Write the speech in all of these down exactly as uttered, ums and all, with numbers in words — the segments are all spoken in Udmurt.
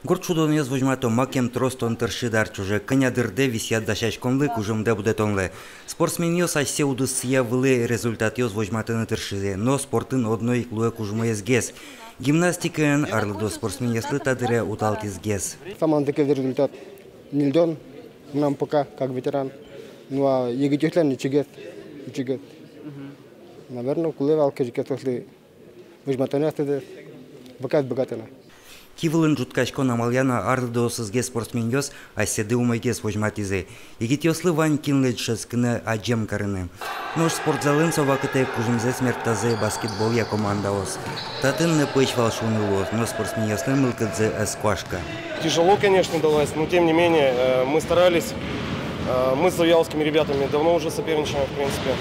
Гурт шудонъёс возьмато, макем трос тон тыршид ар ӵоже, кӧня дырдэ висъяд дасяськонлы, кужымдэ будэтонлы. Спортсменъёс асьсэ удысъя вылӥ результатъёс возьматыны тыршизы, но спортын одно ик луэ кужмоезгес. Гимнастикаын арлыдо спортсменъёслы та дыре уталтӥзгес. Самой зыкез результат ньыльдон, мынам пока, как ветеран. Ну а егитъёслэн ичигес, ичигес. Наверно, кулэ вал кызьы ке соослы возьматыны астэ, быгатэ, быгатэ на. Ки вылын ӝутскаськон амалъя но арлыдоосызгес спортсменъёс асьсэды умойгес возьматӥзы. Егитъёслы вань кинлы дышетскыны, адӟем карыны. Нош спортзалын со вакытэ кужымзэс мертазы баскетболъя командаос. Татын но пӧсь вал шуыны луоз, но спортсменъёслэн мылкыдзы ӧз куашка. Тяжело, конечно, далось, но тем не менее, э, мы старались. Э, мы с завьяловскими ребятами давно уже соперничаем, в принципе.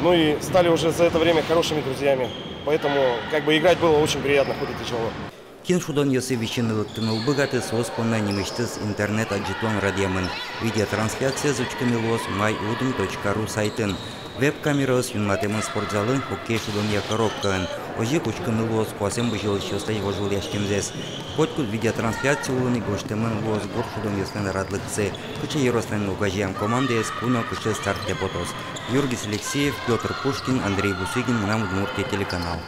Ну и стали уже за это время хорошими друзьями. Поэтому, как бы, играть было очень приятно, хоть и тяжело. Кин шудонъёсы висьыны лыктыны уг быгаты, соос понна нимысьтыз интернет адӟытон радъямын. Видеотрансляциез учкыны луоз май удм точка ру сайтын. Веб-камераос юнматэмын спортзалын хоккей шудонъя коробкаын. Озьы ик учкыны луоз куасэн бызьылӥсьёслэсь вожвылъяськемзэс. Котькуд видеотрансляция улын ик гожтэмын луоз гурт шудонъёслэн радлыксы, кыӵе ёрослэн огазеям командаез ку но кыӵе стартэ потоз. Юргис Алексеев, Пётр Пушкин, Андрей Бусыгин, «Мынам Удмуртие» телеканал.